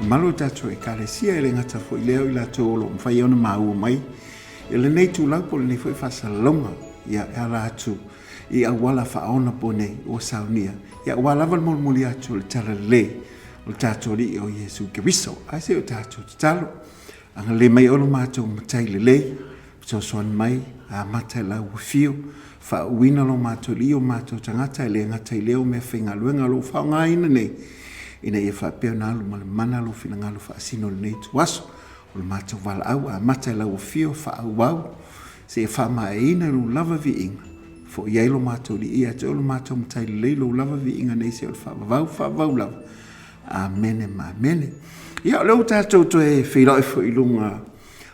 mamalu o le tatou Ekalesia, e le gata foi i lea o i latou o lo o mafai ona maua mai i lenei itulau po o lenei foi faasalalauga, ia, e ala atu i auala faaonaponei ua saunia, ia, aua lava le molimoli atu o le talalelei o le tatou Alii o Iesu Keriso. Ae se i o tatou tatalo, agalelei mai oe lo matou Matai lelei, fesoasoani mai, amata i lau afio, faauuina lo matou alii o matou tagata, e le gata i lea o meafaigaluega o lo o faaaogaina nei, ina ia faapea ona alu ma le mana lou finagalo faasino i lenei ituaso. O le matou valaau, amata i lau afio, faaauau, seia faamaeaina lou lava viiga, foi ai lo matou alii ia te oe lo matou Matai lelei, lou lava viiga nei seia o le faavavau, faavavau lava. Amene ma amene. Ia, o lea ua tatou toe feiloai foi i luga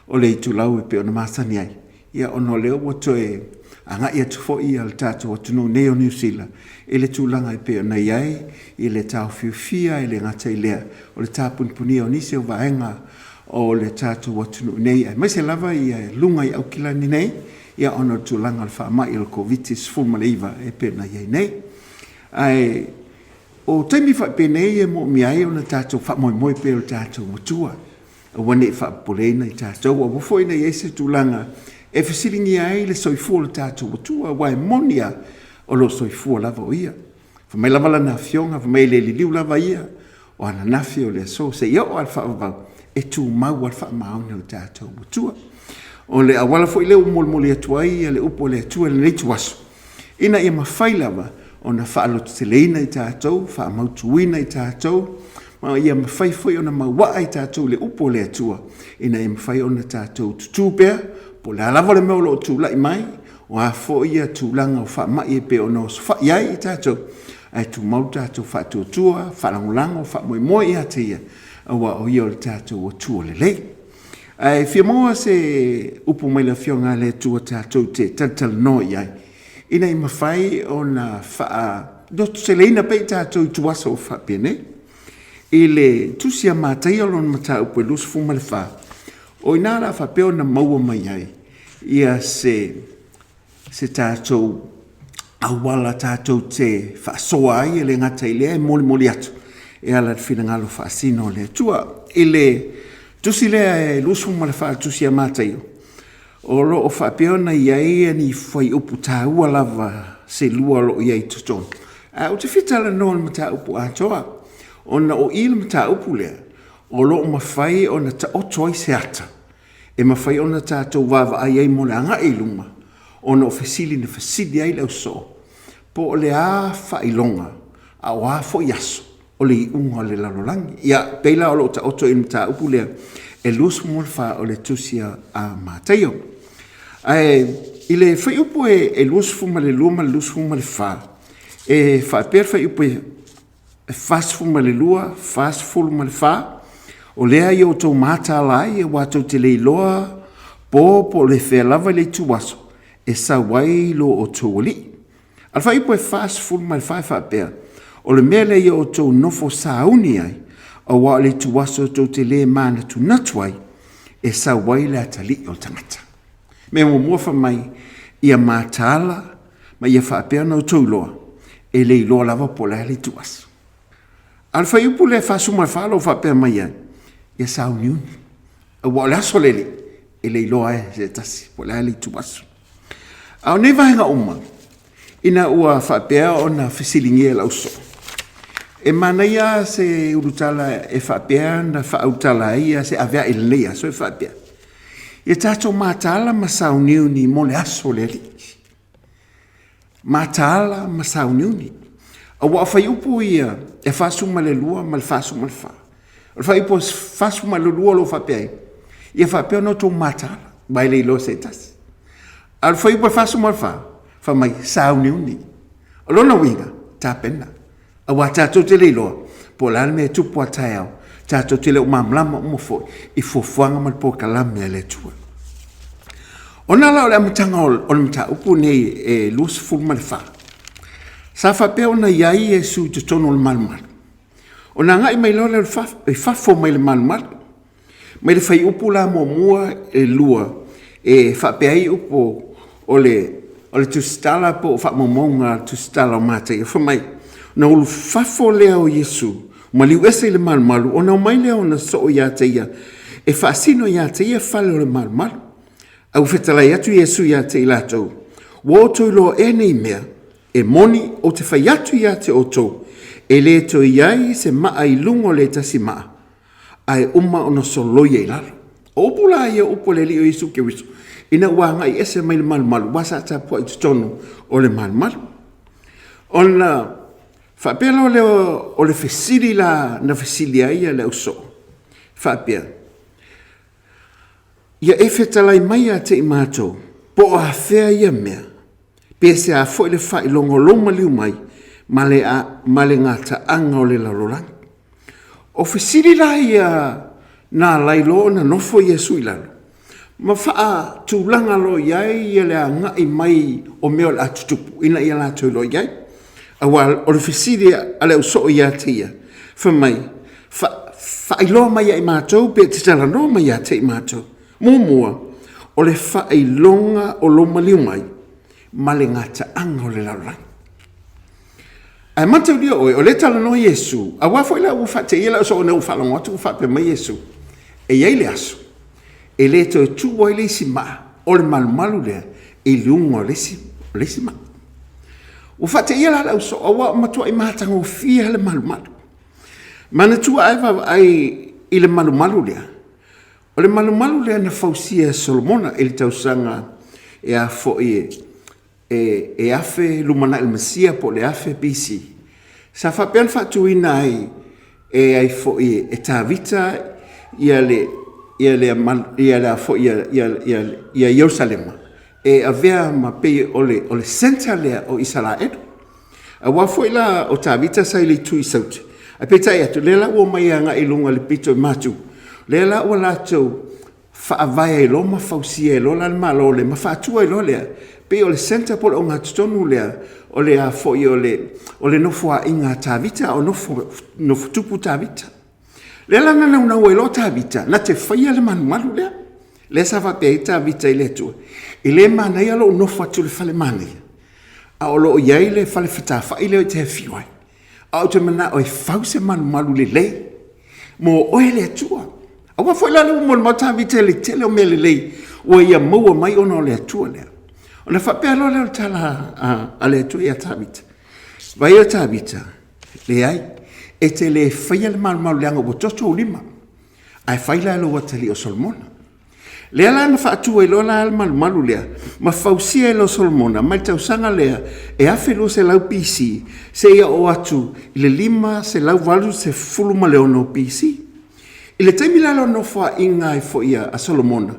o le itulau e pei ona masani ai, ia ona o lea ua toe agai atu foi le tatou atunuu nei o Niu Sila i le tulaga e pei ona i ai i le taofiofia, e le gata i lea o le tapunipunia o nisi o vaega o le tatou atunuu nei, aemaise lava ia luga i Aukilani nei, ia ona o le tulaga o le faamai o le Koviti-19 e pei ona i ai nei. Ae o taimi faapenei e moomia ai ona tatou faamoemoe pea i lo tatou Atua, Aua ne i faapopoleina i tatou, aua foi ne i i ai se tulaga e fesiligia ai le soifua o le tatou Atua, aua e moni lava, o lo o soifua lava o Ia. Fai mai lava Lana Afioga, fai mai e le liliu lava Ia, o ananafi, o le aso, seia oo lava i le faavavau, e tumau lava le faamaoni o le tatou Atua. O le auala foi lea ua molimoli atu ai le upu a le Atua i lenei ituaso, ina ia mafai lava ona faalototeleina i tatou, faamautuina i tatou, ma ia mafai foi ona mauaa i tatou le upu a le Atua, ina ia mafai ona tatou tutū pea, po o le a lava le mea o lo o tulai mai, o a foi ia tulaga o faamai e pei ona osofai ai i tatou, ae tumau lo tatou faatuatua, faalagolago, faamoemoe ia te Ia, aua o Ia o le tatou Atua lelei. Ae fia maua se upu mai le Afioga a le Atua tatou te talatalanoa i ai, ina ia mafai ona faalototeleina pea i tatou ituaso o faapenei. I le tusi a Mataia lona mataupu e 24, o i ina o le a faapea ona maua mai ai ia se se tatou auala tatou te faasoa ai, e le gata i lea e molimoli atu e ala i le finagalo faasino o le Atua. I le tusi lea e 24 tusi a Mataio, o lo o faapea ona i ai ni fuaiupu taua lava se lua o lo o i ai i totonu. Ae ou te fia talanoa i le mataupu atoa, ona o i le mataupu lea o lo o mafai ona taoto ai se ata e mafai ona tatou vaavaai ai mo le agai i luma, ona o fesili na fesili ai le ausoo, po o le a faailoga a o a foi aso o le iuga o le lalolagi. Ia, pei la o lo o taoto i le mataupu lea e 24 o le tusi a Mataio. Ae i le fuaiupu e 22 ma le 24, e faapea le fuaiupu e 42, 44, O lea ia outou mataala ai, aua tou te le iloa po po o le fea lava i le ituaso e sau ai lo outou Alii. A o le fuaiupu e 44 e faapea, O le mea lea ia outou nofo sauni ai, aua o le ituaso tou te le manatunatu ai, e sau ai le atalii o le tagata. Mea muamua fai mai, ia mataala ma ia faapea ona outou iloa, e le iloa lava po o le a le ituaso. A o le fuaiupu lea e 44 o lo o faapea mai ai, ia sauniuni, aua o le aso le Alii, e le iloa ai e se tasi po o le a le ituaso. A o nei vaega uma, ina ua faapea ona fesiligia e lau soo, e manaia se ulutala e faapea ona faaulutala ai se avea'i i lenei aso e faapea, Ia tatou mataala ma sauniuni mo le aso o le Alii. Mataala ma sauniuni. Aua o fuaiupu ia e 42 ma le 44. O le fuaiupu e 42 o lo o faapea ai, ia faapea ona outou mataala, aua e le iloa e se tasi. A o le fuaiupu e 44, fai mai, sauniuni. O lona uiga, tapena. Aua tatou te le iloa po o le a le mea e tupu a taeao, tatou te le o malamalama uma foi i fuafuaga ma le polokalame a le Atua. Ona la o le amataga o le mataupu lenei e 24, sa faapea ona i ai Iesu i totonu o le malumalu. Ona agai mai loa lea i fafo mai le malumalu, Mai le fuaiupu la muamua e lua e faapea ai upu o le o le tusitala po o faamaumauga a le tusitala o Mataio, fai mai, ona ulufafo lea o Iesu Maliu ese i le malumalu, ona omai lea o ona soo iā te ia, e faasino iā te ia fale o le malumalu. A ua fetalai atu Iesu iā te i latou, Ua outou iloa ea nei mea? E moni, ou te fai atu iā te outou, e lē toe i ai se maa i luga o le tasi maa, ae uma ona soloia i lalo. O upu la ia o upu a le Alii o Iesu Keriso, ina ua agai ese mai le malumalu, aua sa tapuai i totonu o le malumalu. Ona faapea loa lea o le fesili la na fesili ai le ausoo, faapea, Ia e fetalai mai ia te i matou, po o afea ia mea, pe se a foi le faailoga o lou maliu mai ma le, a, ma le gataaga o le lalolagi. O fesili la ia na ala ai loa ona nofo Iesu i lalo, ma faatulaga loa i ai ia le agai mai o mea o le a tutupu ina ia latou iloa i ai. Aua o le fesili a le ausoo ia te ia, fai mai, Fa, faailoa mai ia i matou pe te talanoa mai ia te i matou. Muamua, o le faailoga o lou maliu mai ma le gataaga o le lalolagi. Ae mataulia oe, o lea e talanoa Iesu, aua foi la ua faateia le ausoo ina ua faalogo atu ua faapea mai Iesu, e i ai le aso e le toe tuu ai le isi maa o le malumalu lea i luga o le isi, o le isi maa. Ua faateia la le ausoo, aua ua matuai matagofie le malumalu. Manatua ae vaavaai i le malumalu lea. O le malumalu lea na fausia e Solomona i le tausaga e a foi e, e afe lumanai le Mesia po o le afe BC. Sa faapea ona faatuina ai e ai foi e Tavita ia le ia le ia le foi ia ia ia ia Ierusalema e avea ma pei o le o le center lea o Isaraelu. Aua foi la o Tavita sa i le itu i Saute, ae peitai atu, lea la ua omai agai i luga i le pito i Matu, lea la ua latou faavae ai loa ma fausia ai loa la le Malo lea ma faatu ai loa lea, pei o le centre po o le ogatotonu lea o le a foi o le, o le nofoaiga a Tavita a o nofo, nofo tupu Tavita. Lea la na naunau ai loa Tavita na te faia le malumalu lea. Lea sa faapea ai Tavita i le Atua, e le manaia lou nofo atu i le fale manaia, a o lo o i ai le fale fetāfa'i lea ou te afio ai, a ou te manao e fau se malumalu lelei mo oe le Atua. Aua foi la lea ua molimau Tavita i le tele o mea lelei ua ia maua mai ona o le Atua lea. Ona faapea loa lea o le tala a le Atua ia Tavita, Vaai o Tavita, leai, e te le faia le malumalu leaga ua toto ou lima, ae fai la e lou atalii o Solomona. Lea la na faatu ai loa la le malumalu lea, ma fausia ai loa Solomona mai le tausaga lea e 1200 BC seia oo atu i le 586 BC. I le taimi la o le nofoaiga ai foi a Solomona,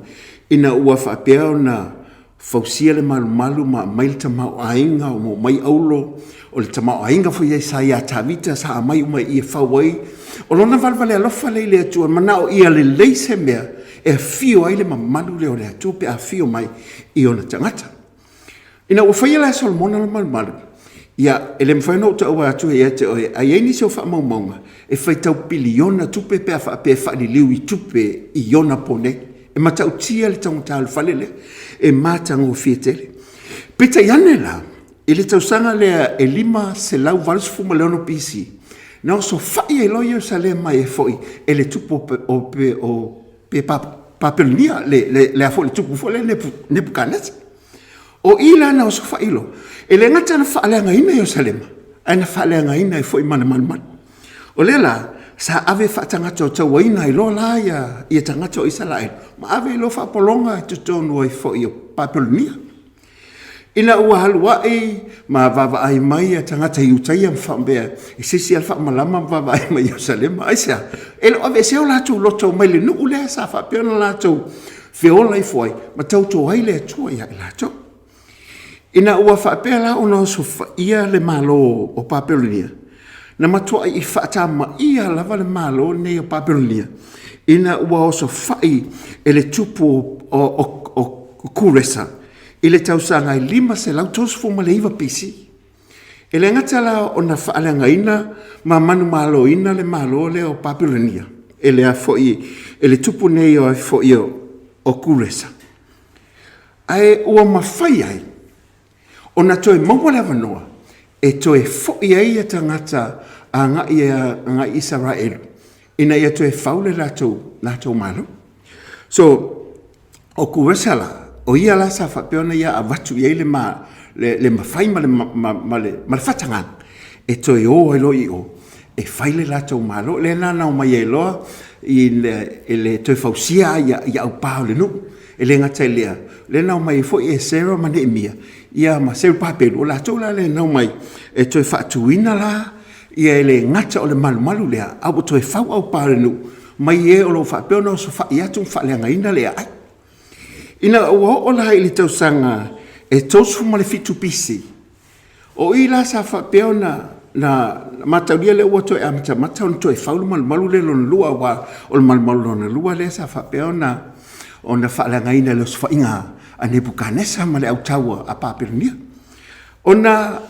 ina ua faapea ona Fausia le malumalu ma aumai le tamaoaiga o maumai auro, o le tamaoaiga foi ia sa ia Tavita sa aumai uma i i e fau ai. O lona valevale alofa lea i le Atua, manao ia lelei se mea e afio ai le mamalu lea o le Atua pe a afio mai i ona tagata. Ina ua faia la e Solomona le malumalu, ia, e le mafai ona ou taua atu ia te oe, a i ai nisi o faamaumauga e faitau piliona tupe pe a faapea e faaliliu i tupe i ona po nei. E matautia le taugata o le fale lea, e matagofie tele. Peitai ane la, i le tausaga lea e 586 BC, na osofai ai loa Ierusalema e foi e le tupu o, o, pe Papelonia, le, le, le, le tupu foi lea Nepukanesa. O i la na osofai loa, e le gata na faaleagaina Ierusalema, ae na faaleagaina ai foi ma le malumalu. O lea la, sa ave faatagata o tauaina ai loa la ia, ia tagata o Isaraelu, ma ave ai loa faapologa i totonu ai foi o Papelonia. Ina ua alu a'i ma vaavaai mai ia tagata Iutaia ma faapea, e se isi lava le faamalama ma vaavaai mai Ierusalema. Aisea? E le o aveesea o latou loto mai le nuu lea sa faapea ona latou feola ifo ai ma tauto ai le Atua ia i latou. Ina ua faapea la ona osofaia le Malo o Papelonia, na matuai faatamaia lava le Malo lenei o Papelonia ina ua osofai e le tupu o Kuresa i le tausaga e 539 BC. E le gata la ona faaleagaina ma manumaloina le Malo lea o Papelonia e le foi e le tupu nei o foi o Kuresa, ae ua mafai ai ona toe maua le avanoa e toe foi ai ia tagata agai agai Isaraelu ina ia toe fau le latou latou Malo. So, o Kuresa la, o ia la sa faapea ona ia avatu i ai le, ma, le, le mafai ma le, ma, ma le, ma le faatagaga e toe o ai loa i o e fai le latou Malo. Lea na nao mai ai loa i le, i le toe fausia ai ia aupā o le nuu. E le gata i lea, lea na omai ai foi Esera ma Neemia, ia ma Serubabelu, o latou la lea na omai e toe faatuina la ia e le gata o le malumalu lea, a ua toe fau aupā o le nuu mai e o lo o faapea ona osofai atu ma faaleagaina le aai. Ina ua oo la i le tausaga e 37 BC, O i la sa faapea ona na mataulia lea ua toe amatamata ona toe fau le malumalu lea lona lua, aua o le malumalu lona lua lea sa faapea ona ona faaleagaina i le osofaiga a Nepukanesa ma le autaua a Papelonia. Ona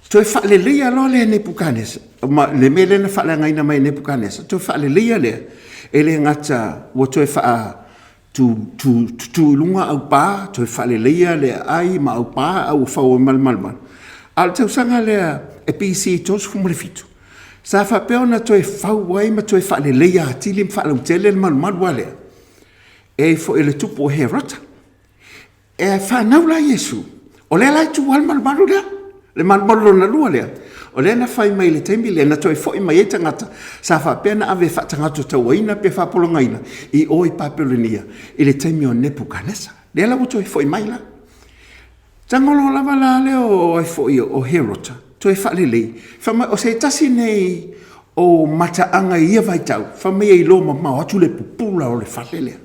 toe faaleleia loa lea e Nepukanesa, ma le mea lea na faaleagaina mai e Nepukanesa, toe faaleleia lea, e le gata ua toe faa tutu i luga aupā, toe faaleleia le aai ma aupā a ua fau ai ma le malumalu. A o le tausaga lea e BC 37, sa faapea ona toe fau ai ma toe faaleleia atili ma faalautele le malumalu lava lea, e foi le tupu o Herota. E fanau la Iesu, o lea la e tu lava le malumalu lea, le malumalu lona lua lea, o lea na fai mai i le taimi lea na toe foi mai ai tagata sa faapea na ave e faatagata tauaina pe faapologaina i o i Papelonia i le taimi o Nepukanesa. Lea la ua toe foi mai la. Tago loa lava la lea o ai foi o Herota, toe faalelei, fai mai o se tasi nei o mataaga i ia vaitau, fai mai e iloa mamao atu le pupula o le fale lea.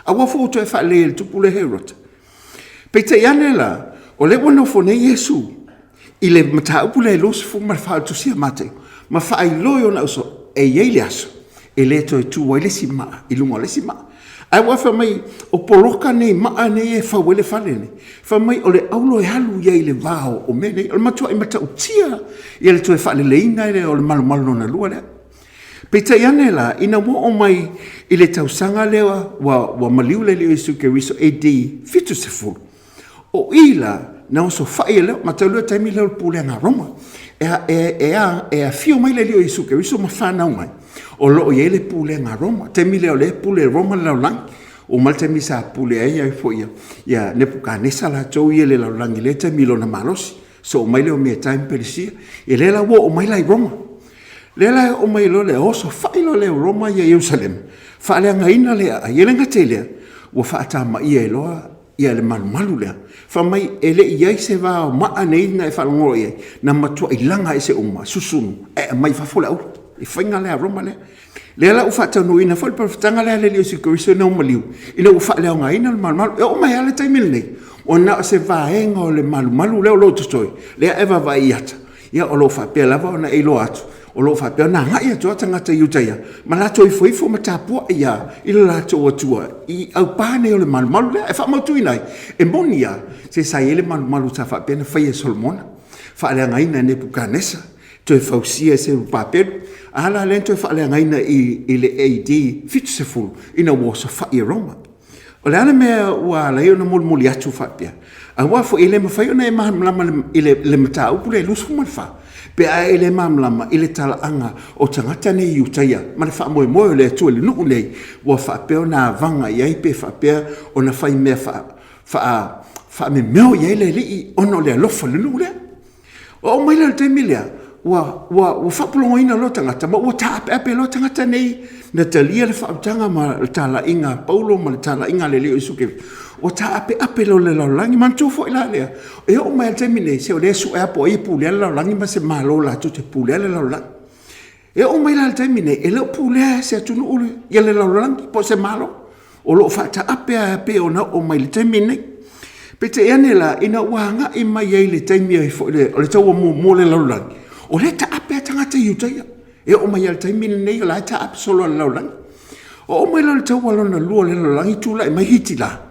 Aua foi ua toe faalelei e le tupu lea Herota. Peitai ane la, o lea ua nofo nei Iesu i le mataupu lea e 24 o le Tusi a Mateo, ma faailoa i ona uso, e i ai le aso e le toe tu ai le isi maa i luga o le isi maa. Ae ua fai mai, o poloka nei maa nei e fau ai le fale nei, fai mai o le aulo e alu ia i le va o mea nei. O le matuai matautia ia le toe faaleleiina lea o le malumalu lona lua lea. Peitai ane la, ina ua oo mai i le tausaga lea ua, ua maliu le Alii o Iesu Keriso AD 70, o i la na osofai ai lea, mataulia le taimi lea o le pulega a Roma. E, e, e, e afio mai le Alii o Iesu Keriso ma fanau mai, o lo o i ai le pulega a Roma. Taimi lea o lea e pule Roma le lalolagi. Oo mai le taimi sa pule ai ai foi ia, ia Nepukanesa latou ia le lalolagi i lea taimi i lona malosi. Soo mai lea o Metai ma Peresia. Ia lea la ua oo mai la i Roma. Lea la e oo mai loa le oso fai loa lea o Roma ia Ierusalema, faaleagaina le aai. E le gata i lea, ua faatamaia ai loa ia le malumalu lea. Fai mai e le i i ai se va o maa nei na e faalogologo i ai, na matuai laga ese uma, susunu, ae aumai i fafo le auro. I faiga lea a Roma lea. Lea la ua faataunuuina foi le perofetaga lea a le Alii o Iesu Keriso ina ua maliu, ina ua faaleaogaina le malumalu. E oo mai lava le taimi lenei, ua na o se vaega o le malumalu lea o lo o totoe, lea e vaavaai i ata, ia o lo o faapea lava ona e iloa atu, o lo o faapea ona agai atu lava tagata Iutaia ma latou ifoifo ma tapuai lava i le latou Atua i aupā nei o le malumalu lea. E faamautuina ai, e moni lava, se sa i ai le malumalu sa faapea ona faia e Solomona, faaleagaina e Nepukanesa, toe fausia e Serubabelu, a la lea na toe faaleagaina i le AD 70 ina ua osofai e Roma. O le a le mea ua ala ai ona molimoli atu faapea? Aua foi e le mafai ona e malamalama i le mataupu lea e 24 pe a e le malamalama i le talaaga o tagata nei Iutaia ma le faamoemoe o le Atua i le nuu nei ua faapea ona avaga i ai pe faapea ona fai mea faamemeo i ai le Alii ona o le alofa i le nuu lea. Ua oo mai la i le taimi lea, ua, ua, ua faapologoina loa tagata, ma ua taapeape loa tagata nei na talia le faautaga ma le talaiga a Paulo ma le talaiga a le Alii o Iesu Keriso. Ua taapeape loa le lalolagi. Manatua foi la lea, e oo mai lava i le taimi nei, se o lea e sue lava po o ai e pulea le lalolagi ma se Malo latou te pulea le lalolagi. E oo mai la i le taimi nei, e le o pulea e se atunuu ia le lalolagi po o se Malo. O lo o faataape lava pei ona oo mai i le taimi nei. Peitai ane la, ina ua agai mai ai i le taimi ai foi o le taua muamua o le lalolagi, o lea e taape lava tagata Iutaia. E oo mai lava i le taimi lenei o la e taape solo a le lalolagi. Oo mai la i le taua lona lua o le lalolagi, tulai mai Hitila,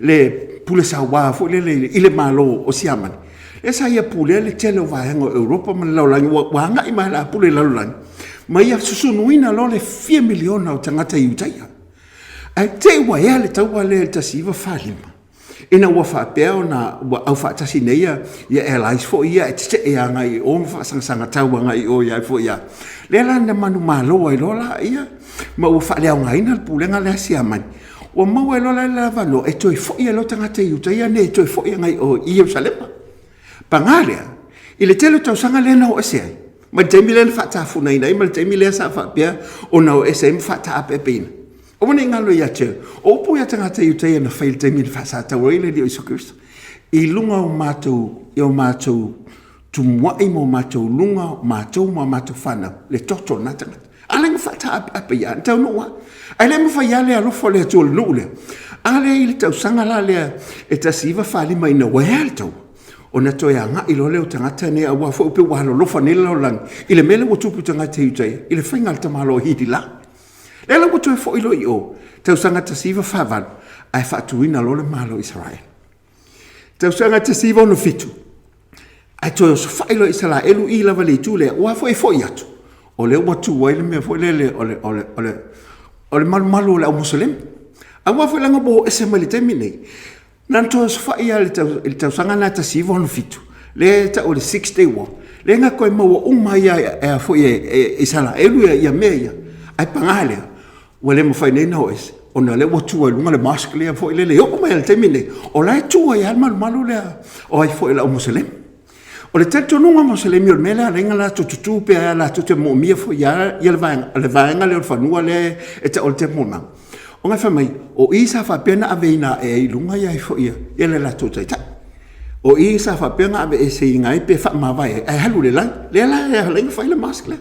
le pule saua foi lele i le Malo o Siamani, lea sa ia pulea le tele o vaega o Europa ma le lalolagi, ua agai mai o le a pule i le lalolagi, ma ia susunuina loa le fia miliona o tagata Iutaia. Ae te i ua ea le taua lea i le 1945. Ina ua faapea ona ua aufaatasi nei ia, ia allies foi ia e tetee agai i o ma faasagasag tau agai i o ia foi ia. Lea la na manumalo ai loa la ia, ma ua faaleaogaina le pulega lea a Siamani. Ua maua ai loa la le avanoa e toe foi ai loa tagata Iuta ia nei e toe foi agai i o i Ierusalema. Paga lea, i le tele o tausaga lea na o ese ai, mai le taimi lea na faatafunaina ai ma le taimi lea sa faapea ona o ese ai ma faataapeapeina. Aua ne i galo ia te au, o upu ia a tagata Iutaia na fai i le taimi na faasataua ai le Alii o Iesu Keriso, i luga o matou, i o matou tumuai ma o matou luga, o matou ma a matou fanau, le toto o lena tagata. A lea na faataapeape ia, na taunuu lava. Ae le mafai lava le alofa o le Atua i le nuu lea. A lea i le tausaga la lea e 1945 ina ua ea le taua, ona toe agai loa lea o tagata nei, aua foi pei ua alolofa nei le lalolagi i le mea lea ua tupu i tagata Iutaia i le faiga a le tamaloa Hitila. Lea la ua toe foi loa i o, tausaga 1948, ae faatuina loa le Malo o Isaraelu. Tausaga 1967, ae toe osofai loa Isaraelu i lava le itu lea, ua foi foi atu, o lea ua tu ai le mea foi lele o le, o le, o le, o le malumalu o le au Musulemi. Aua foi leaga ua o ese mai le taimi nei, na ona toe osofai lava i le tausaga lena 1967, lea e tau o le Six Day War, lea na toe maua uma ai lava foi e Isaraelu ia mea ia, ae paga lea, ua le mafai nei ona o ese, ona o lea ua tua i luga le mosque lea foi lele e oo mai lava i le taimi lenei, o la e tu ai lava le malumalu lea o ai foi o le au Muselemi. O le talitonuga o Muselemi o le mea lea e ala ai ona latou tutu pea latou te moomia foi lava le vaega, le vaega lea o le fanua lea e tau o le Temple Mount. Ona fai mai, o i sa faapea ona aveina ae ai i luga ia foi ia le latou taitai. O i sa faapea ona aveeseina ai pe faamavae ai, ae alu i le lagi. Lea la e ala ai ona fai le mosque lea.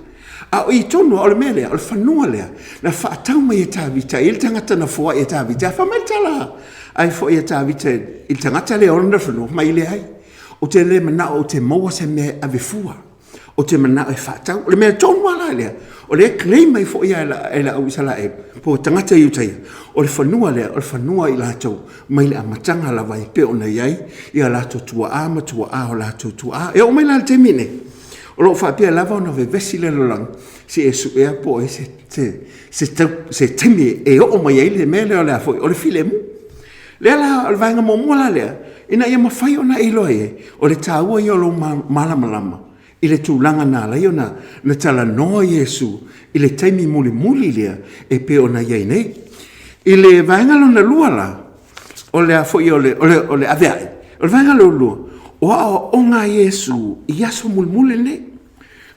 A o i tonu lava, o le mea lea, o le fanua lea, na faatau mai e Tavita i le tagata na foai e Tavita. Fai mai le tala ai foi a Tavita i le tagata lea e ona le fanua, fai mai, leai, ou te le manao ou te maua se mea e ave fua. Ou te manao e faatau. O le mea tonu lava la lea, o lea e claim ai foi e le au Isaraelu, po o tagata Iutaia, o le fanua lea, o le fanua a i latou mai le amataga lava e pei ona i ai ia latou tuaa ma tuaa o latou tuaa. E oo mai la i le taimi lenei, o lo o faapea lava ona vevesi le lalolagi se i e suea po o ai se taimi e oo mai ai le mea lea o le a foi, o le filemu. Lea la, o le vaega muamua la lea, ina ia mafai ona e iloa ai, o le taua ia o lou malamalama i le tulaga na ala ai ona na talanoa Iesu i le taimi mulimuli lea e pei ona i ai nei. I le vaega lona lua la, o le a foi o le, o le, o le aveae, o le vaega lona lua, o aoaoga a Iesu i aso mulimuli nei.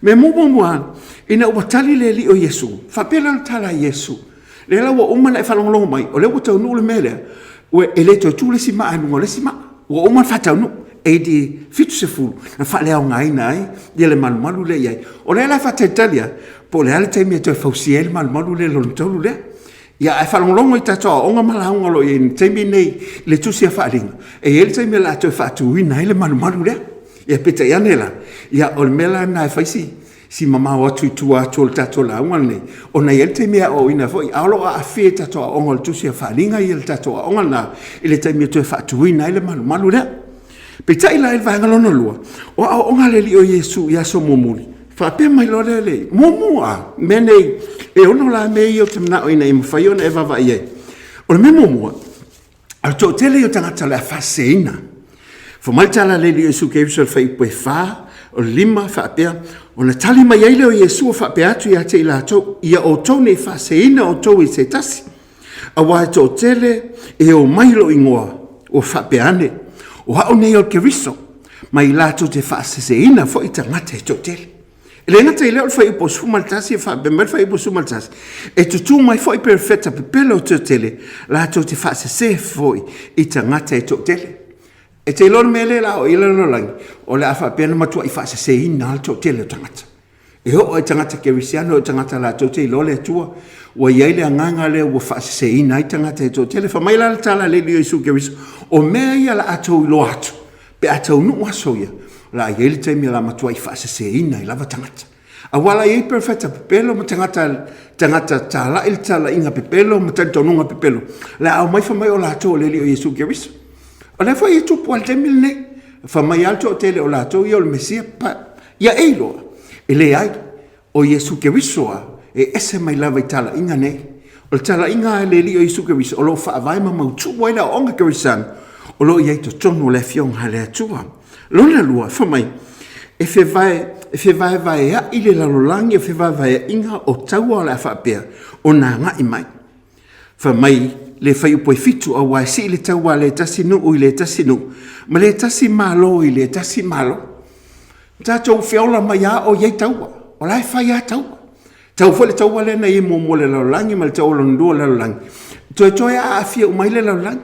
Mea muamua, ina ua tali le Alii o Iesu, faapea lea o le tala a Iesu, lea la ua uma ona e faalogologo mai, o lea ua taunuu le mea lea, ua e le toe tu le isi maa i luga o le isi maa, ua uma ona faataunuu. AD 70 na faaleaogaina ai ia le malumalu lea i ai. O lea la e faatalitali lava, po o le a le taimi e toe fausia ai le malumalu lea lona tolu lea. Ia ae faalogologo i tatou aoaoga ma lauga o lo o i ai i le taimi lenei i le tusi a Faaaliga, e i ai le taimi o le a toe faatuina ai le malumalu lea. Ia peitai ane la, ia o le mea la lena e fai si si mamao atu i tua atu o le tatou lauga lenei, ona e i ai le taimi e aoaoina ai foi, a o lo o aafia i tatou aoaoga o le tusi a Faaaliga ia le tatou aoga lena i le taimi e toe faatuina ai le malumalu lea. Peitai la i le vaega lona lua, o aoaoga a le Alii o Iesu i aso muamuli, faapea mai loa lea le muamua mea nei, e ono la mea ia ou te manao ina ia mafai ona e vaavaai i ai. O le mea muamua, o le toatele ia o tagata o le a faaseseina. Fai mai le tala a le Alii o Iesu Keriso i le fuaiupu e 4, o le 5, faapea, ona tali mai ai lea o Iesu faapea atu ia te i latou, ia outou ne i faaseseina outou e se tasi, aua e toatele e omai i lou igoa, ua faapea ane, o au nei o le Keriso, ma i latou te faaseseina foi tagata e toatele. E le gata i lea o le fuaiupu 11 e faapea mai le fuaiupu 11, e tutū mai foi perofeta pepelo o toatele, latou te faasese foi i tagata e toatele. E te iloa le mea lea o le a oo i ai le lalolagi, o le a faapea ona matuai faaseseina lava le toatele o tagata. E oo lava i tagata kerisiano, e oo i tagata latou te iloa le Atua, ua i ai le agaga lea ua faaseseina ai tagata e toatele. Fai mai la le tala a le Alii o Iesu Keriso, o mea ia o le a outou iloa atu, pe a taunuu aso ia, o le a i ai le taimi o le a matuai faaseseina ai lava tagata. Aua la e i ai perofeta pepelo ma tagata, tagata talai le talaiga pepelo ma talitonuga pepelo, o le a aumai fai mai o latou o le Alii o Iesu Keriso. O lea foi e tupu lava i le taimi lenei, fai mai lava le toatele o latou ia o le Mesia, ia e iloa, e leai, o Iesu Keriso lava e ese mai lava i talaiga nei. O le talaiga a le Alii o Iesu Keriso o lo o faavae ma mautu ai le aoaoga kerisiano, o lo o i ai totonu o le Afioga a le Atua. Lona lua, fai mai, e fevae, e fevaevaea'i le lalolagi o fevaevaea'iga o taua o le a faapea ona agai mai. Fai mai le fuaiupu e 7, auā e sii le taua a le tasi nuu i le tasi nuu, ma le tasi malo i le tasi malo. Tatou feola mai lava o i ai taua, o la e fai lava taua. Tau foi le taua lea na i ai muamua i le lalolagi ma le taua lona lua i le lalolagi, toetoe aafia uma ai le lalolagi.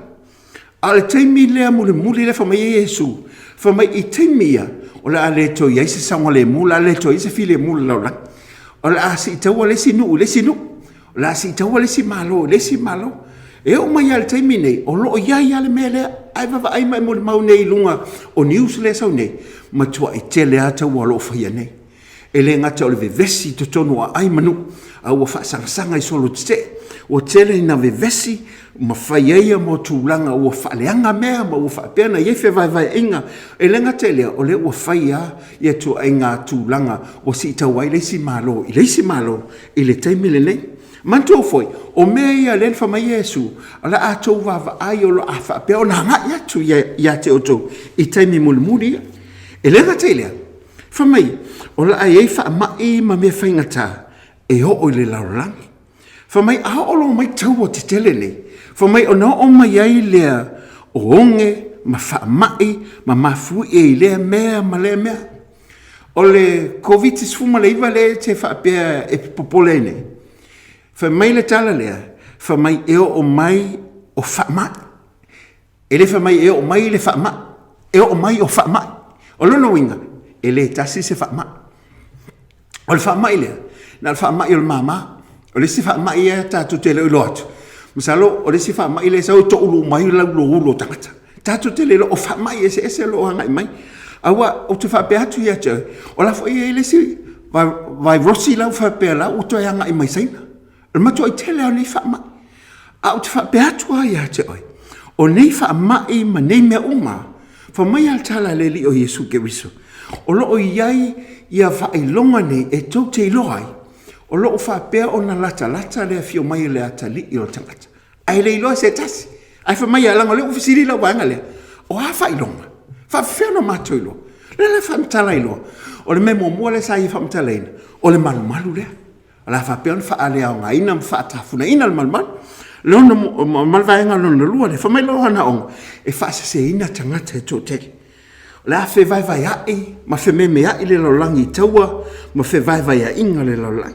A o le taimi lea mulimuli lea fai mai ai Iesu, fai mai i taimi ia, o le a le toe i ai se saogalemu, o le a le toe i ai se filemu i le lalolagi. O le a siitaua le isi nuu i le isi nuu, o le a siitaua le isi malo i le isi malo. E oo mai lava i le taimi nei, o lo o i ai lava le mea lea, ae vaavaai ma e molimau nei i luga o news lea e sau nei, matuai tele lava taua o lo o faia nei. E le gata o le vevesi i totonu o aai ma nuu, a ua faasagasaga i solo tetee. Ua tele ina vevesi ma fai ai ia mau tulaga ua faaleaga mea ma ua faapea ona i ai fevaevaeaiga. E le gata i lea, o lea ua fai lava ia ituaiga tulaga ua siitaua ai le isi Malo i le isi Malo i le taimi lenei. Manatua foi, o mea ia lea na fai mai Iesu, o le a outou vaavaai o le a faapea ona agai atu ia te outou i taimi mulimuli ia. E le gata i lea, Fai mai, o le a i ai faamai ma mea faigata e oo i le lalolagi. Fai mai, a oo loa mai taua tetele nei, fai mai ona oo mai ai lea o oge ma faamai ma mafuie i lea mea ma lea mea. O le Koviti-19 lea e te faapea e popole ai nei, fai mai le tala lea, fai mai e oo mai o faamai. E le fai mai e oo mai le faamai, e oo mai o faamai. O lona uiga, e le tasi se faamai. O le faamai lea, na o le faamai o le mama. O le isi faamai ia tatou te le o iloa atu, masalo o le isi faamai lea e sau e toulu uma ai lauloulo o tagata. Tatou te le iloa, o faamai eseese o lo o agai mai. Aua ou te faapea atu ia te oe, o la foi e i ai le isi vairosi la ua faapea la ua toe agai mai Saina. O le matuai tele lava o nei faamai. A ou te faapea atu lava ia te oe, o nei faamai ma nei mea uma, fai mai lava le tala a le Alii o Iesu Keriso, o lo o i ai ia faailoga nei e tou te iloa ai, o lo o faapea ona latalata le afio mai o le atalii o le tagata. Ae le iloa e se tasi. Ae fai mai lava, leaga o lea ua fesili lau vaega lea, o a faailoga? Faapefea ona matou iloa? O lea la e faamatala ai loa, o le mea muamua lea sa ia faamatalaina, o le malumalu lea. O le a faapea ona faaleaogaina ma faatafunaina le malumalu. Lona, ma le vaega lona lua lea, fai mai loa manaoga, e faaseseina tagata e toatele. O le a fevaevaea'i ma fememea'i le lalolagi i taua ma fevaevaea'iga o le lalolagi.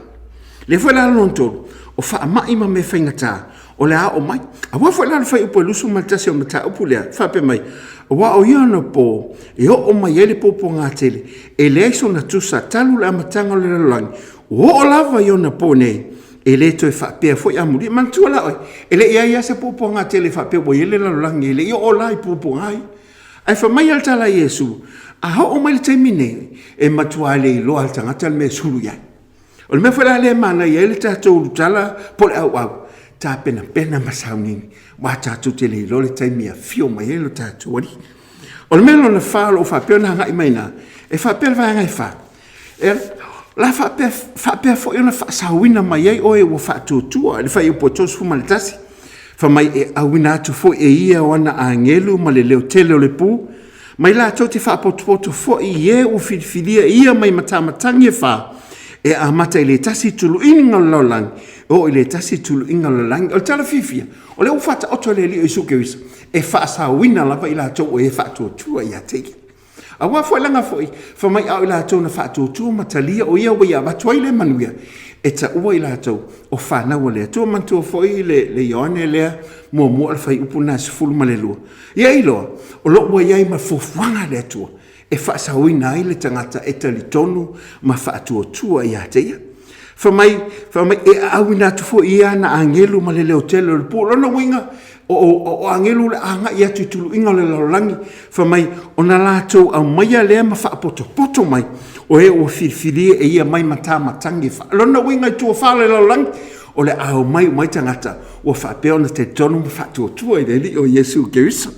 Lea foi la lona tolu, o faama'i ma mea faigata, o le a oo mai. Aua foi la le fuaiupu e 21 o le mataupu lea, faapea mai, aua o ia ona po e oo mai ai le puapuaga tele, e leai sona tusa talu le amataga o le lalolagi, Ua oo lava i ona po nei, e le toe faapea foi amuli. Manatua la oe, e le i ai lava se puapuaga tele faapea ua i ai le lalolagi, e le i oo la i puapuaga ia. Ae fai mai lava le tala a Iesu, a oo mai le taimi nei, e matua le iloa lava e le tagata le mea e sulu i ai. O le mea foi la lea e manaia ai le tatou ulutala po o le auau, tapenapena ma sauniuni, aua tatou te le iloa le taimi e afio mai ai lo tatou Alii. O le mea lona fa o lo o faapea ona agai mai i ina, e faapea le vaega e fa, E la faapea, faapea foi ona faasaoina mai ai oe ua faatuatua i le fuaiupu 31. Fai mai e auina atu foi e ia o ana agelu ma le leo tele o le pu, mai latou te faapotopoto foi i e ua filifilia e ia mai matamatagi e fa, e amata i le tasi tuluiga o le lalolagi, e oo i le tasi tuluiga o le lalolagi. O le tala fiafia, o lea ua faataoto e le Alii o Iesu Keriso, e faasaoina lava i latou o e faatuatua ia te ia. Aua foi laga foi, fai mai a o i latou na faatuatua ma talia o ia ua ia avatu ai lea manuia, e taua i latou o fanau a le Atua. Manatua foi le, le Ioane lea muamua o le fuaiupu lena e 12. Ia iloa, o lo o ua i ai ma fuafuaga a le Atua e faasaoina ai le tagata e talitonu ma faatuatua ia te ia. Fai mai, fai mai, e aauina atu foi ia ana agelu ma le leotele o le pua. Lona uiga, o, o, o agelu le agai atu i tuluiga o le lalolagi, fai mai, ona latou aumaia lea ma faapotopoto mai, o e ua filifilia e ia mai matamatagi e fa. Lona uiga i tua fa o le lalolagi, o le a omai uma ai tagata ua faapea ona talitonu ma faatuatua i le Alii o Iesu Keriso.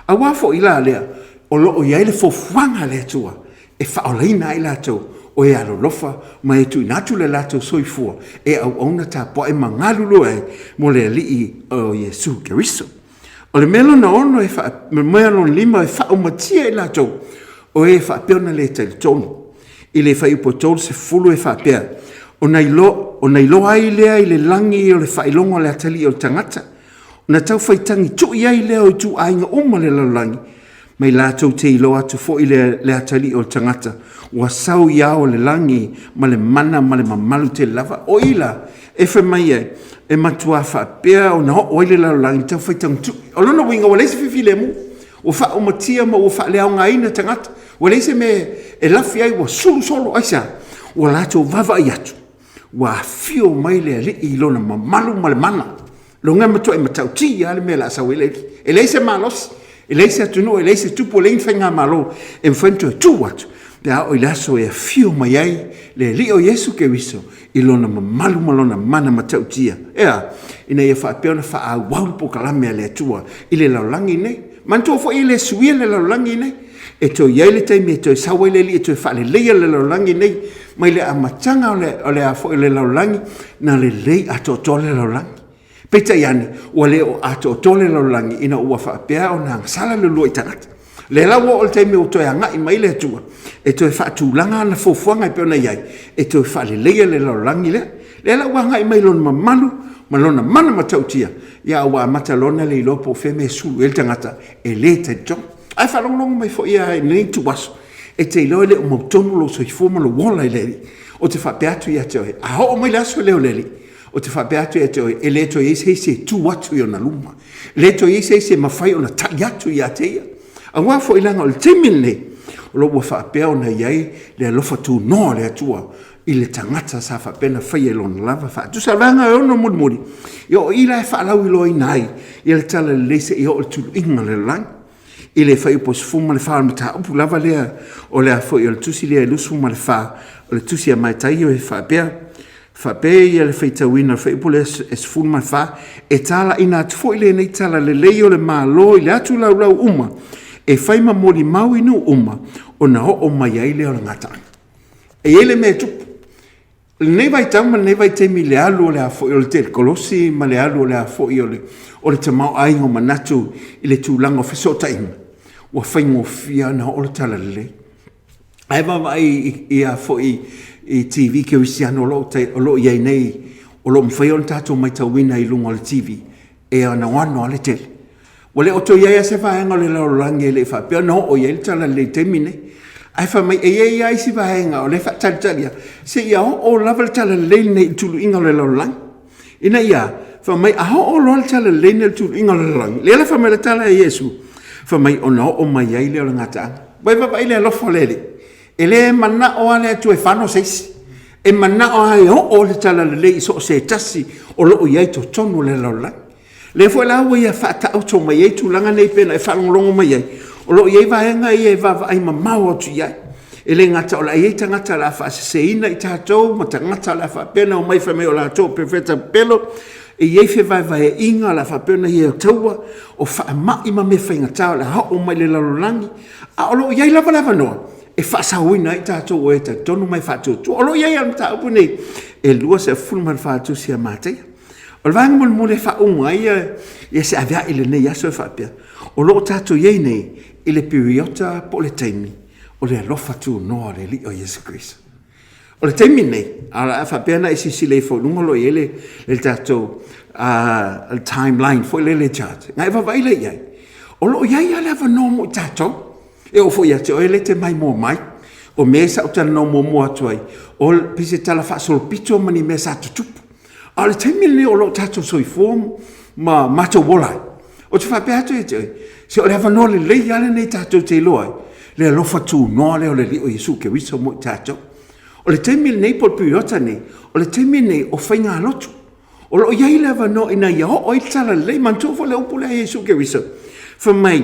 Aua foi la lea, o lo o i ai le fuafuaga a le Atua e faaolaina ai latou o e alolofa ma e tuuina atu le latou soifua e auauna tapuai ma galulue ai mo le Alii o Iesu Keriso. O le mea lona ono e faa, mea lona lima e faaumatia i latou o e faapea ona le talitonu. I le fuaiupu e 30 e faapea, ona iloa, ona iloa ai lea i le lagi o le faailoga o le atalii o le tagata, ona tau faitagi tui ai lea o ituaiga uma o le lalolagi, mai latou te iloa atu foi le, le atalii o le tagata, ua sau i ao o le lagi ma le mana ma le mamalu tele lava. O i la, e fai mai ai, e matua faapea ona oo ai le lalolagi tau faitagi tui. O lona uiga ua leai se filemu, ua faaumatia ma ua faaleaogaina tagata, ua leai se mea e lafi ai, ua sulu solo, aisea? Ua latou vaavaai atu, ua afio mai le Alii i lona mamalu ma le mana. Lona e matuai matautia lava le mea o le a sau ai le Alii. E leai se malosi, e leai se atunuu, e leai se tupu, e leai ni faigamalo e mafai ona toe tu atu pe a oo i le aso e afio mai ai le Alii o Iesu Keriso i lona mamalu ma lona mana matautia. E a? Ina ia faapea ona faaauau le polokalame a le Atua i le lalolagi nei. Manatua foi e le suia le lalolagi nei. E toe i ai le taimi e toe sau ai le Alii e toe faaleleia le lalolagi nei mai le amataga o le, o le a foi o le lalolagi, na lelei atoatoa le lalolagi. Peitai ane, ua le o atoatoa le lalolagi ina ua faapea ona agasala le uluai tagata. Lea la ua oo le taimi ua toe agai mai le Atua e toe faatulaga ana fuafuaga e pei ona i ai, e toe faaleleia le lalolagi lea. Lea la ua agai mai lona mamalu ma lona mana matautia, ia a ua amata loa ona le iloa po o fea mea e sulu i ai le tagata e le talitonu. Ae faalogologo mai foi ia i lenei ituaso, e te iloa e le o mautonu lou soifua ma lou ola i le Alii. Ou te faapea atu ia te oe, a oo mai le aso lea o le Alii, ou te faapea atu ia te oe, e le toe i ai se isi e tu atu i ona luma. E le toe i ai se isi e mafai ona tali atu ia te ia. Aua foi leaga o le taimi lenei, o lo o ua faapea ona i ai le alofa tunoa o le Atua i le tagata sa faapea ona faia i lona lava faatusa. O le vaega e ono mulimuli, ia o i la e faalauiloaina ai ia le talalelei seia oo i le tuluiga o le lalolagi. I le fuaiupu 14 o le mataupu lava lea o le a foi o le tusi lea e 24 o le tusi a Mataio e faapea, faapea ia le faitauina o le fuaiupu lea e 14, e talaiina atu foi lenei talalelei o le Malo i le atu laulau uma e fai ma molimau i nuu uma ona oo mai ai lea o le gataaga. E i ai le mea e tupu i lenei vaitau ma lenei vaitaimi i le alu o le a foi o le telikolosi ma le alu o le a foi o le, o le tamaoaiga o manatu i le tulaga o fesootaiga, ua faigofie ona oo le talalelei. Ae vaavaai i, i a foi i TV kerisiano o lo o, o lo o i ai nei, o lo o mafai ona tatou matauina i luga o le TV, e anoano lava le tele. Ua le o toe i ai lava se vaega o le lalolagi e le i faapea ona oo i ai le talalelei i le taimi lenei. Ae fai mai, e i ai lava isi vaega o lea e faatalitali lava, seia oo lava le talalelei lenei i le tuluiga o le lalolagi. Ina ia, fai mai, a oo loa le talalelei lenei i le tuluiga o le lalolagi, lea la fai mai le tala a Iesu, fai mai, ona oo mai ai lea o le gataaga. Ua e vaavaai i le alofa o le Alii? E le manao lava le Atua e fano se isi. E manao lava e oo le talalelei i so o se tasi o lo o i ai i totonu o le lalolagi. Lea foi la ua ia faataoto mai ai tulaga nei pei ona e faalogologo mai ai, o lo o i ai vaega ia e vaavaai mamao atu i ai. E le gata o le a i ai tagata o le a faaseseina i tatou ma tagata o le a faapea ona omai fai mai o latou o perofeta pepelo, e i ai fevaevaeaiga o le a faapea ona i ai o taua, o faamai ma mea faigata o le a oo mai i le lalolagi, a o lo o i ai lava le avanoa e faasaoina ai tatou o e talitonu ma e faatuatua. O lo o i ai lava le mataupu lenei e 24 tusi a Mataia. O le vaega mulimuli e faauma ai ia se avea'i i lenei aso e faapea, o lo o tatou i ai nei i le piriota po o le taimi o le alofa tunoa o le Alii o Iesu Keriso. O le taimi lenei, a o le a faapea ona e silasila ifo i luga o lo o i ai le, le tatou timeline foi lele chart, na e vaavaai lea i ai, o lo o i ai lava le avanoa mo i tatou. E oo foi ia te oe lea e te maimoa mai, o mea sa ou talanoa muamua atu ai, o pei se tala faasolopito ma ni mea sa tutupu. A o le taimi lenei o lo o tatou soifua ma matou ola ai, ou te faapea atu ia te oe, se o le avanoa lelei lava lenei tatou te iloa ai le alofa tunoa lea o le Alii o Iesu Keriso mo i tatou. O le taimi lenei po o le piriota lenei, o le taimi lenei o faigalotu. O lo o i ai le avanoa ina ia oo ai le talalelei. Manatua foi le upu lea a Iesu Keriso, fai mai,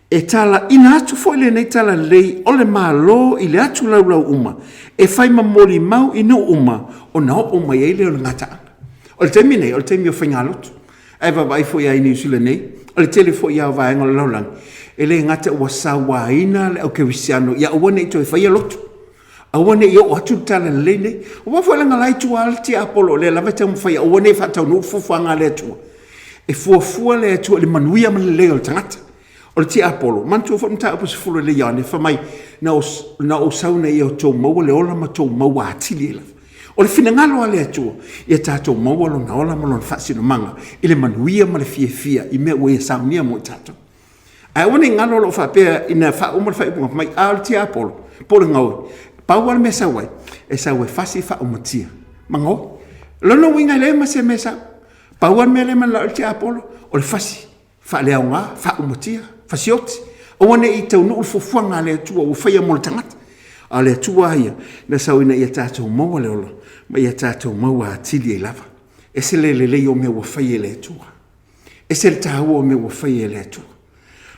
E talaiina atu foi lenei talalelei o le Malo i le atu laulau uma, e fai ma molimau i nuu uma ona oo mai ai lea o le gataaga. O le taimi nei, o le taimi o faigalotu. Ae vaavaai foi lava i Niu Sila nei, o le tele foi lava o vaega o le lalolagi, e le gata ua sauaina le aukerisiano ia aua ne i toe faia lotu. Aua ne i oo atu le talalelei nei. Aua foi leaga la e i tua lava le tiapolo o lea lava e taumafai aua ne i faataunuu fuafuaga a le Atua. E fuafua le Atua i le manuia ma le lelei o le tagata. O le tiapolo, manatua foi le mataupu 10 i le Ioane, fai mai, na ou sau ina ia outou maua le ola ma outou maua atili ai lava. O le finagalo a le Atua, ia tatou maua lona ola ma lona faasinomaga i le manuia ma le fiafia i mea ua ia saunia mo i tatou. Ae aua ne i galo o lo o faapea ina faauma le faaiuga mai, a o le tiapolo, po o le gaoi, pau lava le mea e sau ai, e sau e fasi faaumatia ma gaoi. O lona uiga e leai ma se mea e sau. Pau lava le mea lea e mananao i ai le tiapolo, o le fasi faaleaoga, faaumatia, fasioti. Aua ne i taunuu le fuafuaga a le Atua ua faia mo le tagata. A o le Atua lava ia, na sau ina ia tatou maua le ola, ma ia tatou maua atili ai lava. E ese le lelei o mea ua faia e le Atua. Ese le taua o mea ua faia e le Atua.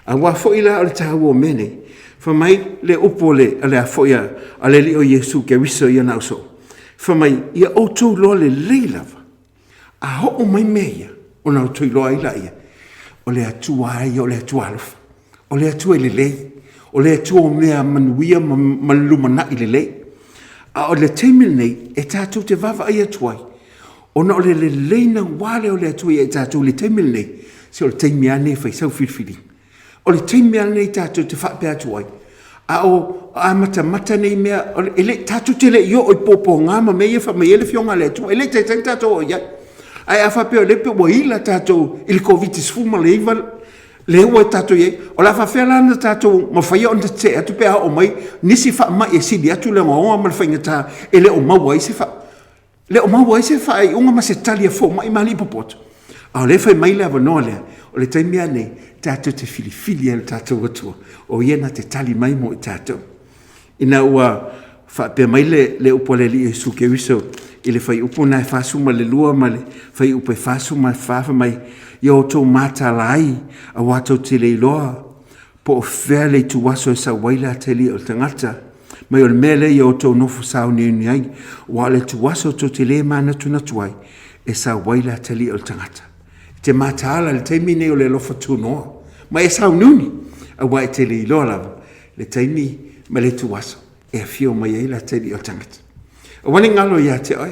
Aua foi la o le taua o mea nei, fai mai le upu o le, le a foi a, a le Alii o Iesu Keriso i ana ausoo, fai mai, ia outou iloa lelei lava, a oo mai mea ia, ona outou iloa ai laia, o le Atua lava ia o le Atua alofa, o le Atua e lelei, o le Atua o mea manuia ma, ma le lumanai lelei. A o le taimi lenei, e tatou te vaavaai atu ai, ona o le lelei naua lea o le Atua ia i tatou i le taimi lenei, se o le taimi lava lenei e fai sau filifiliga. O le taimi lava lenei tatou te faapea atu ai, a o amatamata nei mea, e le, tatou te le i oo i puapuaga ma mea ia e fai mai ai le Afioga a le Atua, e le i taitai ona tatou oo i ai. Ae a faapea o lea pei ua ila tatou i le Koviti-19 lea ua tatou i ai, o le a faapefea la ona tatou mafaia ona tetee atu pe a oo mai nisi faamai e sili atu le ogaoga ma le faigata e le o maua ai se faa le o maua ai se faaiuga ma se tali a fomai ma alii popoto. A o lea e fai mai le avanoa lea, o le taimi lava lenei tatou te filifili ai le tatou Atua, o Ia na te tali mai mo i tatou. Ina ua faapea mai le, le upu a le Alii Iesu Keriso i le fuaiupu lena e 42 ma le fuaiupu e 44, fai mai, Ia outou mataala ai, aua tou te le iloa po o fea le ituaso e sau ai le atalii o le tagata, mai o le mea lea ia outou nofo sauniuni ai, aua o le ituaso tou te le manatunatu ai, e sau ai le atalii o le tagata. E te mataala i le taimi nei o le alofa tunoa, ma e sauniuni, aua e te le iloa lava le taimi ma le ituaso e afio mai ai le atalii o le tagata. Aua ne i galo ia te oe,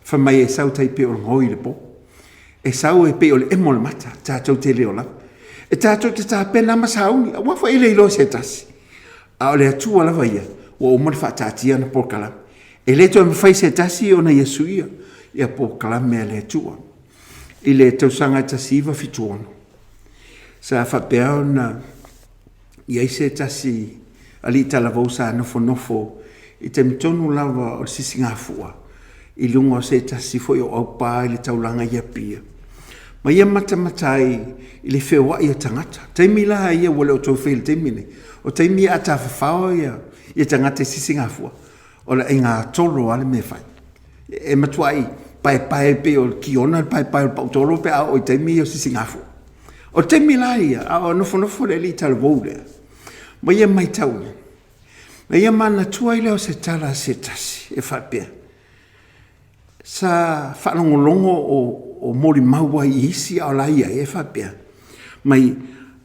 fai mai e sau tai pei o le gaoi i le po. E sau e pei o le emo o le mata, tatou te le o lava. E tatou te tapena ma sauni, aua foi e le iloa se tasi. A o le Atua lava ia, ua uma ona faataatia ana polokalame. E le toe mafai se tasi ona ia suia ia polokalame a le Atua. I le tausaga e 1976, sa faapea ona i ai se tasi alii talavou sa nofonofo i taimi tonu lava o le sisigafua i luga o se tasi foi o aupā i le taulaga i Apia, ma ia matamata ai i le feoai o tagata. Taimi la ia ua le o toe faia i le taimi nei, o taimi ia a tafafao ia, ia tagata i sisigafua, o le aiga tolo lava le mea e fai. E matuai paepae pei o le kiona le paepae o le pautolo pe a oo i taimi ia o sisigafua. O le taimi la ia, a o nofonofo le alii talavou lea, ma ia matau ia, na ia manatua ai lea o se tala a se tasi e faapea, sa faalogologo o, o molimau ai i isi a o la ia e faapea mai,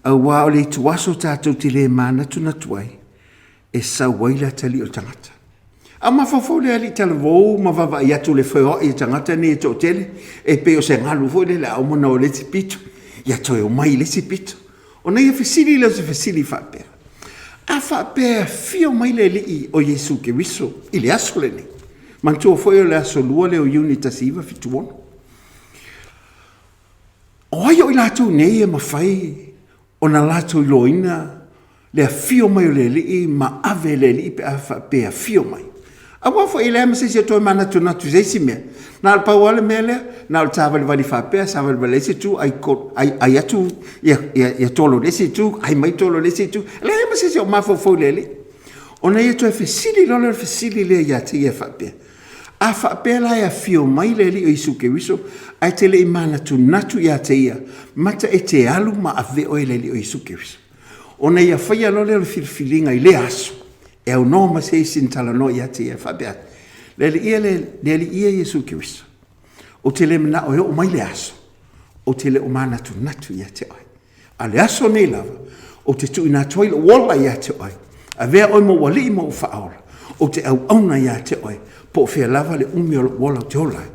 aua o le ituaso tatou te le manatunatu ai, e sau ai le atalii o le tagata. A mafaufau le alii talavou ma vaavaai atu le feoai o tagata nei e toatele, e pei o se galu foi lele a uma ona o i le isi pito, ia toe omai i le isi pito. Ona ia fesili lea o se fesili faapea, a faapea e afio mai le Alii o Iesu Keriso i le aso lenei, manatua foi o le aso 2 lea o Iuni 1976, o ai o i latou nei e mafai ona latou iloaina le afio mai o le Alii ma ave e le Alii pe a faapea e afio mai. Aua foi e leai ma se isi e toe manatunatu i se isi mea. Na o le pau lava le mea lea, na o le savalivali faapea, savalivali i le isi itu, ai, ai, ai atu ia, ia, ia tolo i le isi itu, ai mai tolo i le isi itu. E leai ma se isi o mafaufau i le Alii. Ona ia toe fesili loa lea o le fesili lea ia te ia faapea, A faapea la e afio mai le Alii o Iesu Keriso, ae te le i manatunatu ia te ia, mata e te alu ma ave oe e le Alii o Iesu Keriso. Ona ia faia loa lea o le filifiliga i lea aso, e aunoa ma se isi na talanoa ia te ia, e faapea atu, Le Alii e, le Alii e Iesu Keriso, ou te le manao e oo mai le aso, ou te le o manatunatu ia te oe. A le aso nei lava, ou te tuuina atu ai lou ola ia te oe, avea oe ma ou alii ma ou faaola, ou te auauna ia te oe, po o fea lava le umi o lou ola ou te ola ai.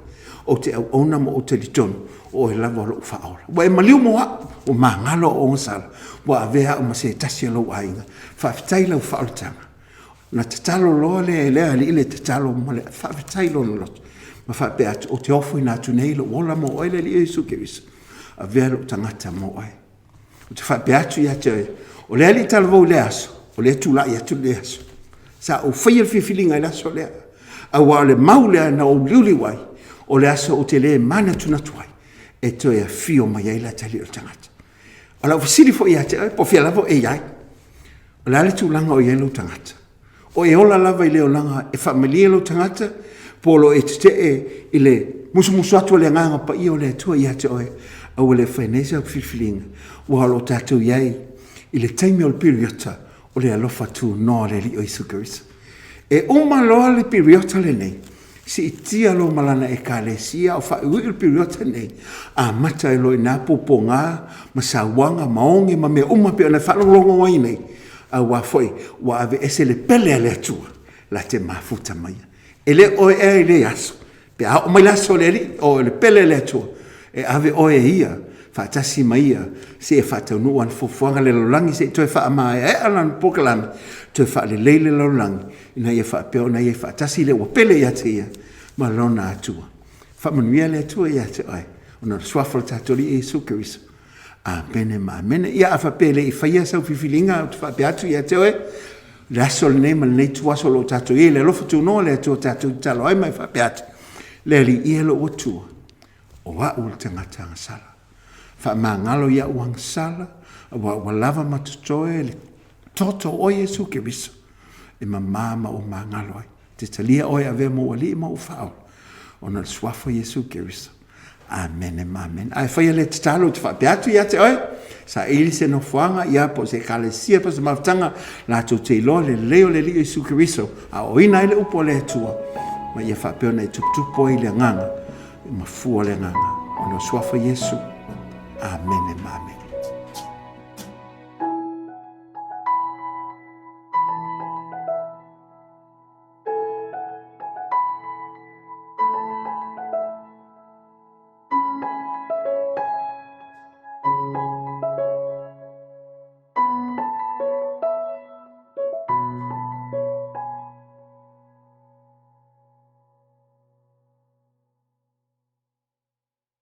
Ou te auauna ma ou talitonu, o oe lava o lou faaola. Ua e maliu mo au, ua magalo au agasala, ua avea au ma se tasi o lou aiga. Faafetai i lau faaolataga. Ona tatalo loa lea e le alii le tatalo ma le faafetai i lona loto, ma faapea atu, ou te ofoina atu nei lou ola mo oe le Alii Iesu Keriso, avea lou tagata mo oe. Ou te faapea atu ia te oe, o le alii talavou i lea aso, o lea e tulai atu i lenei aso. Sa ou faia le filifiliga i le aso lea, aua o le mau lea na ou liuliu ai, o le aso ou te le manatunatu ai, e toe afio mai ai le atalii o le tagata. O lau fesili foi ia te oe, po o fea lava o e i ai, o le a le tulaga o i ai lou tagata? O e ola lava i le olaga e faamalie lou tagata, po o lo o e tetee i le musumusu atu o le Agaga Paia o le Atua ia te oe, aua le faia nei sau filifiliga, aua o lo o tatou i ai i le taimi o le piriota o le alofa tunoa o le Alii o Iesu Keriso. E uma loa le piriota lenei, siitia loa ma lana Ekalesia o faaiuiu le piriota lenei, amata ai loa i ina puapuaga ma sauaga ma oge ma mea uma pei ona e faalogologo ai nei, aua foi ua aveese le pele a le Atua la te mafuta mai ai. E le o oe ea i lea aso, pe a oo mai le aso o le Alii, o le pele a le Atua, e ave oe e Ia faatasi ma Ia seia faataunuu ana fuafuaga i le lalolagi, se i toe faamaeaea lana polokalame, toe faalelei le lalolagi, ina ia faapea ona i ai faatasi le ua pele ia te Ia ma Lona Atua. Faamanuia le Atua ia te oe, ona o le Suafa o le tatou Alii Iesu Keriso. Amene ma amene. Ia, a faapea e le i faia sau filifiliga, ou te faapea atu ia te oe, le aso lenei ma lenei ituaso o lo o tatou i ai, le alofa tunoa o le Atua tatou te tatalo ai ma e faapea atu, Le Alii e lou Atua, o au o le tagata agasala. Faamagalo i au agasala, aua ua lava ma totoe le toto o Iesu Keriso e mama ma ou magalo ai. Te talia oe e avea ma ou Alii ma ou Faaola, ona o le Suafa o Iesu Keriso. Amene ma amene. A e faia lea tatalo, ou te faapea atu ia te oe, saili se nofoaga, ia po o se ekalesia, po o se mafutaga, latou te iloa le lelei o le Alii o Iesu Keriso, aoaoina ai le upu a le Atua, ma ia faapea ona e tuputupu ai le agaga, ma fua le agaga, ona o Suafa Iesu. Amene ma amene.